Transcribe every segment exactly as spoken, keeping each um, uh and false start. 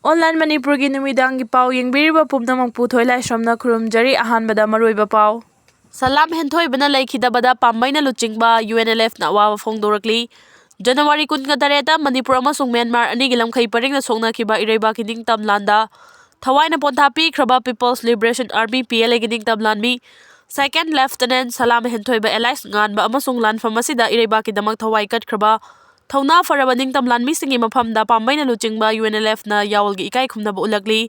Online ꯃꯅꯤꯄꯨꯔꯒꯤ ꯅꯨꯃꯤꯗꯥꯡꯒꯤ ꯄꯥꯎ ꯌꯦꯡꯕꯤꯔꯤꯕ ꯄꯨꯝꯅꯃꯛꯄꯨ ꯊꯣꯏꯂꯥꯏꯁ꯭ꯔꯝꯅ ꯈꯨꯔꯨꯝꯖꯔꯤ꯫ ꯑꯍꯥꯟꯕꯗ ꯃꯔꯨꯑꯣꯏꯕ ꯄꯥꯎ꯫ ꯁꯂꯥꯝ ꯍꯦꯟꯊꯣꯏꯕꯅ ꯂꯩꯈꯤꯗꯕꯗ ꯄꯥꯝꯕꯩꯅ ꯂꯨꯆꯤꯡꯕ ꯌꯨ ꯑꯦꯟ ꯑꯦꯜ ꯑꯦꯐꯅ ꯑꯋꯥꯕ ꯐꯣꯡꯗꯣꯔꯛꯂꯤ꯫ ꯖꯅꯋꯥꯔꯤ ꯀꯨꯟꯒ ꯇꯔꯦꯠꯇ ꯃꯅꯤꯄꯨꯔ ꯑꯃꯁꯨꯡ ꯃ꯭ꯌꯥꯟꯃꯥꯔ ꯑꯅꯤꯒꯤ ꯂꯝꯈꯩ ꯄꯔꯤꯡꯅ ꯁꯣꯛꯅꯈꯤꯕ ꯏꯔꯩꯕꯥꯛꯀꯤ ꯅꯤꯡꯇꯝ ꯂꯥꯟꯗ ꯊꯋꯥꯏꯅ ꯄꯣꯟꯊꯥ ꯄꯤꯈ꯭ꯔꯕ People's Liberation Army, P L Aꯒꯤ ꯅꯤꯡꯇꯝ ꯂꯥꯟꯃꯤ Second Lieutenant ꯁꯂꯥꯝ ꯍꯦꯟꯊꯣꯏꯕ alias ꯉꯥꯟꯕ ꯑꯃꯁꯨꯡ ꯂꯥꯟꯐꯝ ꯑꯁꯤꯗ ꯏꯔꯩꯕꯥꯛꯀꯤꯗꯃꯛ ꯊꯋꯥꯏ ꯀꯠꯈ꯭ꯔꯕ ꯊꯧꯅꯥ ꯐꯔꯕ ꯅꯤꯡꯇꯝ ꯂꯥꯟꯃꯤꯁꯤꯡꯒꯤ ꯃꯐꯝꯗ ꯄꯥꯝꯕꯩꯅ ꯂꯨꯆꯤꯡꯕ ꯌꯨ ꯑꯦꯟ ꯑꯦꯜ ꯑꯦꯐꯅ ꯌꯥꯑꯣꯜꯒꯤ ꯏꯀꯥꯏ ꯈꯨꯝꯅꯕ ꯎꯠꯂꯛꯂꯤ꯫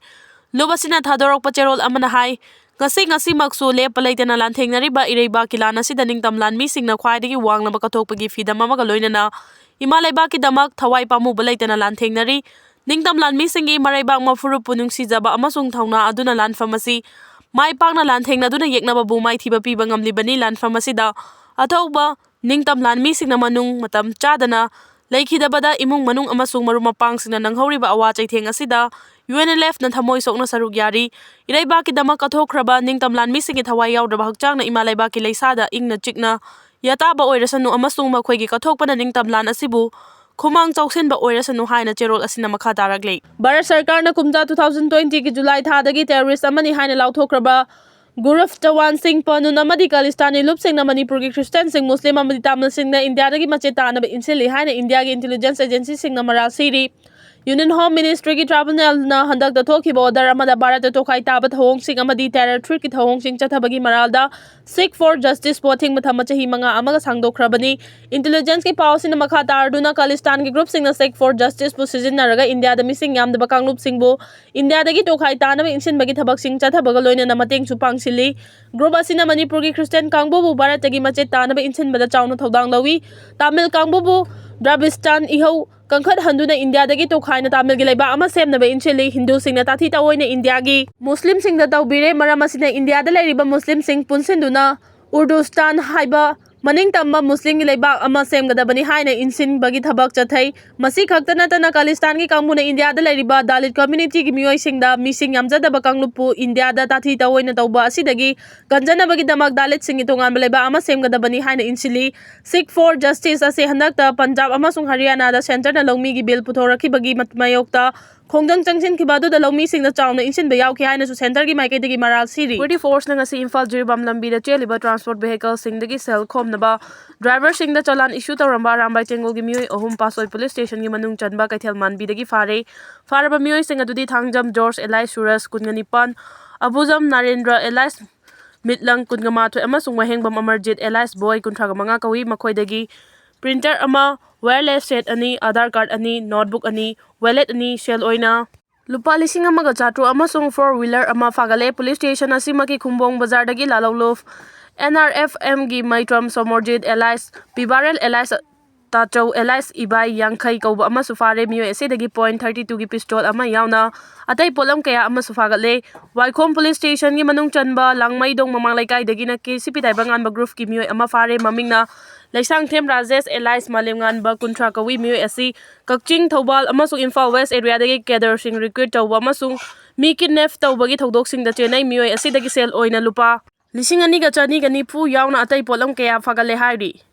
ꯂꯨꯞ ꯑꯁꯤꯅ ꯊꯥꯗꯣꯔꯛꯄ ꯆꯦꯔꯣꯜ ꯑꯃꯅ ꯍꯥꯏ, ꯉꯁꯤ ꯉꯁꯤꯃꯛꯁꯨ ꯂꯦꯞꯄ ꯂꯩꯇꯅ ꯂꯥꯟꯊꯦꯡꯅꯔꯤꯕ ꯏꯔꯩꯕꯥꯛꯀꯤ ꯂꯥꯟ ꯑꯁꯤꯗ ꯅꯤꯡꯇꯝ ꯂꯥꯟꯃꯤꯁꯤꯡꯅ ꯈ꯭ꯋꯥꯏꯗꯒꯤ ꯋꯥꯡꯂꯕ ꯀꯠꯊꯣꯛꯄꯒꯤ ꯐꯤꯗꯝ ꯑꯃꯒ ꯂꯣꯏꯅꯅ ꯏꯃꯥ ꯂꯩꯕꯥꯛꯀꯤꯗꯃꯛ ꯊꯋꯥꯏ ꯄꯥꯝꯃꯨꯕ ꯂꯩꯇꯅ ꯂꯥꯟꯊꯦꯡꯅꯔꯤ꯫ ꯅꯤꯡꯇꯝ ꯂꯥꯟꯃꯤꯁꯤꯡꯒꯤ ꯃꯔꯩꯕꯥꯛ ꯃꯐꯨꯔꯨꯞꯄꯨ ꯅꯨꯡꯁꯤꯖꯕ ꯑꯃꯁꯨꯡ ꯊꯧꯅꯥ ꯑꯗꯨꯅ ꯂꯥꯟꯐꯝ ꯑꯁꯤ ꯃꯥꯏ ꯄꯥꯛꯅ ꯂꯥꯟꯊꯦꯡꯅꯗꯨꯅ ꯌꯦꯛꯅꯕꯕꯨ ꯃꯥꯏꯊꯤꯕ ꯄꯤꯕ ꯉꯝꯂꯤꯕꯅꯤ꯫ ꯂꯥꯟꯐꯝ ꯑꯁꯤꯗ ꯑꯊꯧꯕ ꯅꯤꯡꯇꯝ ꯂꯥꯟꯃꯤꯁꯤꯡꯅ ꯃꯅꯨꯡ ꯃꯇꯝ ꯆꯥꯗꯅ ꯂꯩꯈꯤꯗꯕꯗ ꯏꯃꯨꯡ ꯃꯅꯨꯡ ꯑꯃꯁꯨꯡ ꯃꯔꯨꯞ ꯃꯄꯥꯡꯁꯤꯡꯅ ꯅꯪꯍꯧꯔꯤꯕ ꯑꯋꯥ ꯆꯩꯊꯦꯡ ꯑꯁꯤꯗ ꯌꯨ ꯑꯦꯟ ꯑꯦꯜ ꯑꯦꯐꯅ ꯊꯃꯣꯏ ꯁꯣꯛꯅ ꯁꯔꯨꯛ ꯌꯥꯔꯤ꯫ ꯏꯔꯩꯕꯥꯛꯀꯤꯗꯃꯛ ꯀꯠꯊꯣꯛꯈ꯭ꯔꯕ ꯅꯤꯡꯇꯝ ꯂꯥꯟꯃꯤꯁꯤꯡꯒꯤ ꯊꯋꯥꯏ ꯌꯥꯎꯗ꯭ꯔꯕ ꯍꯛꯆꯥꯡꯅ ꯏꯃꯥ ꯂꯩꯕꯥꯛꯀꯤ ꯂꯩꯁꯥꯗ ꯏꯪꯅ ꯆꯤꯛꯅ ꯌꯥꯇꯥꯕ ꯑꯣꯏꯔꯁꯅꯨ ꯑꯃꯁꯨꯡ ꯃꯈꯣꯏꯒꯤ ꯀꯠꯊꯣꯛꯄꯅ ꯅꯤꯡꯇꯝ ꯂꯥꯟ ꯑꯁꯤꯕꯨ ꯈꯨꯃꯥꯡ ꯆꯥꯎꯁꯤꯟꯕ ꯑꯣꯏꯔꯁꯅꯨ ꯍꯥꯏꯅ ꯆꯦꯔꯣꯜ ꯑꯁꯤꯅ ꯃꯈꯥ ꯇꯥꯔꯛꯂꯤ꯫ ꯚꯥꯔꯠ ꯁꯔꯀꯥꯔꯅ ꯀꯨꯝꯖꯥ two thousand twenty ꯒꯤ ꯖꯨꯂꯥꯏ ꯊꯥꯗꯒꯤ terrorist ꯑꯃꯅꯤ ꯍꯥꯏꯅ ꯂꯥꯎꯊꯣꯛꯈ꯭ꯔꯕ ꯒꯨꯔꯨꯞ ꯆꯋꯥꯟ ꯁꯤꯡ ꯄꯅꯨꯟ ꯑꯃꯗꯤ ꯈꯥꯂꯤꯁꯇꯥꯅꯤ ꯂꯨꯞꯁꯤꯡꯅ ꯃꯅꯤꯄꯨꯔꯒꯤ ꯈ꯭ꯔꯤꯁꯇꯤꯌꯥꯟꯁꯤꯡ, ꯃꯨꯁꯂꯤꯝ ꯑꯃꯗꯤ ꯇꯥꯃꯤꯜꯁꯤꯡꯅ ꯏꯟꯗꯤꯌꯥꯗꯒꯤ ꯃꯆꯦꯠ ꯇꯥꯅꯕ ꯏꯟꯁꯤꯜꯂꯤ ꯍꯥꯏꯅ ꯏꯟꯗꯤꯌꯥꯒꯤ intelligence agency ꯁꯤꯡꯅ ꯃꯔꯥꯜ ꯁꯤꯔꯤ꯫ Union Home Ministry ꯒꯤ tribunal ꯅ ꯍꯟꯗꯛꯇ ꯊꯣꯛꯈꯤꯕ order ꯑꯃꯗ ꯚꯥꯔꯠꯇ ꯇꯣꯈꯥꯏ ꯇꯥꯕ ꯊꯧꯑꯣꯡꯁꯤꯡ ꯑꯃꯗꯤ terror threat ꯀꯤ ꯊꯧꯑꯣꯡꯁꯤꯡ ꯆꯠꯊꯕꯒꯤ ꯃꯔꯥꯜꯗ Sikh for Justice ꯕꯨ ꯑꯊꯤꯡꯕ ꯊꯝꯕ ꯆꯍꯤ ꯃꯉꯥ ꯑꯃꯒ ꯁꯥꯡꯗꯣꯛꯈ꯭ꯔꯕꯅꯤ꯫ Intelligence ꯀꯤ ꯄꯥꯎ ꯑꯁꯤꯅ ꯃꯈꯥ ꯇꯥꯔꯗꯨꯅ ꯈꯥꯂꯤꯁꯇꯥꯟꯒꯤ ꯒ꯭ꯔꯨꯞꯁꯤꯡꯅ Sikh for Justice ꯕꯨ ꯁꯤꯖꯤꯟꯅꯔꯒ ꯏꯟꯗꯤꯌꯥꯗ ꯃꯤꯁꯤꯡ ꯌꯥꯝꯗꯕ ꯀꯥꯡꯂꯨꯞꯁꯤꯡꯕꯨ ꯏꯟꯗꯤꯌꯥꯗꯒꯤ ꯇꯣꯈꯥꯏ ꯇꯥꯅꯕ ꯏꯟꯁꯤꯟꯕꯒꯤ ꯊꯕꯛꯁꯤꯡ ꯆꯠꯊꯕꯒ ꯂꯣꯏꯅꯅ ꯃꯇꯦꯡꯁꯨ ꯄꯥꯡꯁꯤꯜꯂꯤ꯫ ꯒ꯭ꯔꯨꯞ ꯑꯁꯤꯅ ꯃꯅꯤꯄꯨꯔꯒꯤ ꯈ꯭ꯔꯤꯁꯇꯤꯌꯥꯟ ꯀꯥꯡꯕꯨꯕꯨ ꯚꯥꯔꯠꯇꯒꯤ ꯃꯆꯦꯠ ꯇꯥꯅꯕ ꯏꯟꯁꯤꯟꯕꯗ ꯆꯥꯎꯅ ꯊꯧꯗꯥꯡ ꯂꯧꯏ꯫ ꯇꯥꯃꯤꯜ ꯀꯥꯡꯕꯨꯕꯨ ꯗ꯭ꯔꯥꯕꯤꯁꯇꯥꯟ ꯏꯍꯧ ꯀꯟꯈꯠꯍꯟꯗꯨꯅ ꯏꯟꯗꯤꯌꯥꯗꯒꯤ ꯇꯣꯈꯥꯏꯅ ꯇꯥꯃꯤꯜꯒꯤ ꯂꯩꯕꯥꯛ ꯑꯃ ꯁꯦꯝꯅꯕ ꯏꯟꯁꯤꯜꯂꯤ꯫ ꯍꯤꯟꯗꯨꯁꯤꯡꯅ ꯇꯥꯊꯤ ꯇꯥꯑꯣꯏꯅ ꯏꯟꯗꯤꯌꯥꯒꯤ ꯃꯨꯁꯂꯤꯝꯁꯤꯡꯗ ꯇꯧꯕꯤꯔꯦ꯫ ꯃꯔꯝ ꯑꯁꯤꯅ ꯏꯟꯗꯤꯌꯥꯗ ꯂꯩꯔꯤꯕ ꯃꯨꯁꯂꯤꯝꯁꯤꯡ ꯄꯨꯟꯁꯤꯟꯗꯨꯅ ꯎꯔꯗꯨꯁꯇꯥꯟ ꯍꯥꯏꯕ ꯃꯅꯤꯡꯇꯝꯕ ꯃꯨꯁꯂꯤꯝꯒꯤ ꯂꯩꯕꯥꯛ ꯑꯃ ꯁꯦꯝꯒꯗꯕꯅꯤ ꯍꯥꯏꯅ ꯏꯟꯁꯤꯟꯕꯒꯤ ꯊꯕꯛ ꯆꯠꯊꯩ꯫ ꯃꯁꯤ ꯈꯛꯇ ꯅꯠꯇꯅ ꯈꯥꯂꯤꯁꯇꯥꯟꯒꯤ ꯀꯥꯡꯕꯨꯅ ꯏꯟꯗꯤꯌꯥꯗ ꯂꯩꯔꯤꯕ ꯗꯥꯂꯤꯠ community ꯒꯤ ꯃꯤꯑꯣꯏꯁꯤꯡꯗ, ꯃꯤꯁꯤꯡ ꯌꯥꯝꯖꯗꯕ ꯀꯥꯡꯂꯨꯞꯄꯨ ꯏꯟꯗꯤꯌꯥꯗ ꯇꯥꯊꯤ ꯇꯥꯑꯣꯏꯅ ꯇꯧꯕ ꯑꯁꯤꯗꯒꯤ ꯀꯟꯖꯅꯕꯒꯤꯗꯃꯛ ꯗꯥꯂꯤꯠꯁꯤꯡꯒꯤ ꯇꯣꯉꯥꯟꯕ ꯂꯩꯕꯥꯛ ꯑꯃ ꯁꯦꯝꯒꯗꯕꯅꯤ ꯍꯥꯏꯅ ꯏꯟꯁꯤꯜꯂꯤ꯫ Sikh for Justice ꯑꯁꯤ ꯍꯟꯗꯛꯇ ꯄꯟꯖꯥꯕ ꯑꯃꯁꯨꯡ ꯍꯔꯤꯌꯥꯅꯥꯗ centre ꯅ ꯂꯧꯃꯤꯒꯤ bill ꯄꯨꯊꯣꯔꯛꯈꯤꯕꯒꯤ ꯃ-, ꯃꯥꯌꯣꯛꯇ ꯈꯣꯡꯖꯪ ꯆꯪꯁꯤꯟꯈꯤꯕ ꯑꯗꯨꯗ ꯂꯧꯃꯤꯁꯤꯡꯅ ꯆꯥꯎꯅ ꯏꯟꯁꯤꯟꯕ ꯌꯥꯎꯈꯤ ꯍꯥꯏꯅꯁꯨ centreꯒꯤ ꯃꯥꯏꯀꯩꯗꯒꯤ ꯃꯔꯥꯜ ꯁꯤꯔꯤ꯫ Security forceꯅ ꯉꯁꯤ ꯏꯝꯐꯥꯜ ꯖꯤꯔꯤꯕꯥꯝ ꯂꯝꯕꯤꯗ ꯆꯦꯜꯂꯤꯕ transport vehicleꯁꯤꯡꯗꯒꯤ ꯁꯦꯜ ꯈꯣꯝꯅꯕ driverꯁꯤꯡꯗ ꯆꯂꯥꯟ issue ꯇꯧꯔꯝꯕ ꯑꯔꯥꯝꯕꯥꯏ ꯇꯦꯡꯒꯣꯜꯒꯤ ꯃꯤꯑꯣꯏ ꯑꯍꯨꯝ ꯄꯥꯠꯁꯣꯏ police stationꯒꯤ ꯃꯅꯨꯡ ꯆꯟꯕ ꯀꯩꯊꯦꯜ ꯃꯥꯟꯕꯤꯗꯒꯤ ꯐꯥꯔꯦ꯫ ꯐꯥꯔꯕ ꯃꯤꯑꯣꯏꯁꯤꯡ ꯑꯗꯨꯗꯤ ꯊꯥꯡꯖꯝ ꯖꯣꯔꯖ alias ꯁꯨꯔꯖ ꯀꯨꯟꯒ ꯅꯤꯄꯥꯟ, ꯑꯕꯨꯖꯝ ꯅꯔꯦꯟꯗ꯭ꯔ alias ꯃꯤꯠꯂꯪ ꯀꯨꯟꯒ ꯃꯥꯊꯣꯏ ꯑꯃꯁꯨꯡ ꯋꯥꯍꯦꯡꯕꯝ ꯑꯃꯔꯖꯤꯠ alias ꯕꯣꯏ ꯀꯨꯟꯊ꯭ꯔꯥꯒ ꯃꯉꯥ ꯀꯧꯏ꯫ ꯃꯈꯣꯏꯗꯒꯤ printer ꯑꯃ, wireless set ꯑꯅꯤ, Aadhaar card ꯑꯅꯤ, notebook ꯑꯅꯤ, wallet ꯑꯅꯤ, ꯁꯦꯜ ꯑꯣꯏꯅ ꯂꯨꯄꯥ ꯂꯤꯁꯤꯡ ꯑꯃꯒ ꯆꯥꯇ꯭ꯔꯨꯛ ꯑꯃꯁꯨꯡ four wheeler ꯑꯃ ꯐꯥꯒꯠꯂꯦ꯫ Police station ꯑꯁꯤꯃꯛꯀꯤ ꯈꯨꯝꯕꯣꯡ ꯕꯖꯥꯔꯗꯒꯤ ꯂꯥꯂꯧꯂꯨꯞ NRFMꯒꯤ ꯃꯩꯇ꯭ꯔꯝ ꯁꯣꯃꯣꯔꯖꯤꯠ alias ꯄꯤꯕꯥꯔꯦꯜ alias ꯇꯥꯆꯧ alias ꯏꯕꯥꯏ ꯌꯥꯡꯈꯩ ꯀꯧꯕ ꯑꯃꯁꯨ ꯐꯥꯔꯦ꯫ ꯃꯤꯑꯣꯏ ꯑꯁꯤꯗꯒꯤ point thirty twoꯒꯤ pistol ꯑꯃ ꯌꯥꯎꯅ ꯑꯇꯩ ꯄꯣꯠꯂꯝ ꯀꯌꯥ ꯑꯃꯁꯨ ꯐꯥꯒꯠꯂꯦ꯫ ꯋꯥꯏꯈꯣꯝ police stationꯒꯤ ꯃꯅꯨꯡ ꯆꯟꯕ ꯂꯥꯡꯃꯩꯗꯣꯡ ꯃꯃꯥꯡ ꯂꯩꯀꯥꯏꯗꯒꯤꯅ KCP ꯇꯥꯏꯕꯪꯉꯥꯟꯕ groupꯀꯤ ꯃꯤꯑꯣꯏ ꯑꯃ ꯐꯥꯔꯦ꯫ ꯃꯃꯤꯡꯅ ꯂꯩꯁꯥꯡꯊꯦꯝ ꯔꯥꯖꯦꯁ alias ꯃꯥꯂꯦꯝꯉꯥꯟꯕ ꯀꯨꯟꯊ꯭ꯔꯥ ꯀꯧꯏ꯫ ꯃꯤꯑꯣꯏ ꯑꯁꯤ ꯀꯛꯆꯤꯡ, ꯊꯧꯕꯥꯜ ꯑꯃꯁꯨꯡ ꯏꯝꯐꯥꯜ West areaꯗꯒꯤ cadreꯁꯤꯡ recruit ꯇꯧꯕ ꯑꯃꯁꯨꯡ ꯃꯤ kidnap ꯇꯧꯕꯒꯤ ꯊꯧꯗꯣꯛꯁꯤꯡꯗ ꯆꯦꯟꯅꯩ꯫ ꯃꯤꯑꯣꯏ ꯑꯁꯤꯗꯒꯤ ꯁꯦꯜ ꯑꯣꯏꯅ ꯂꯨꯄꯥ ꯂꯤꯁꯤꯡ ꯑꯅꯤꯒ ꯆꯅꯤꯒ ꯅꯤꯐꯨ ꯌꯥꯎꯅ ꯑꯇꯩ ꯄꯣꯠꯂꯝ ꯀꯌꯥ ꯐꯥꯒꯠꯂꯦ ꯍꯥꯏꯔꯤ꯫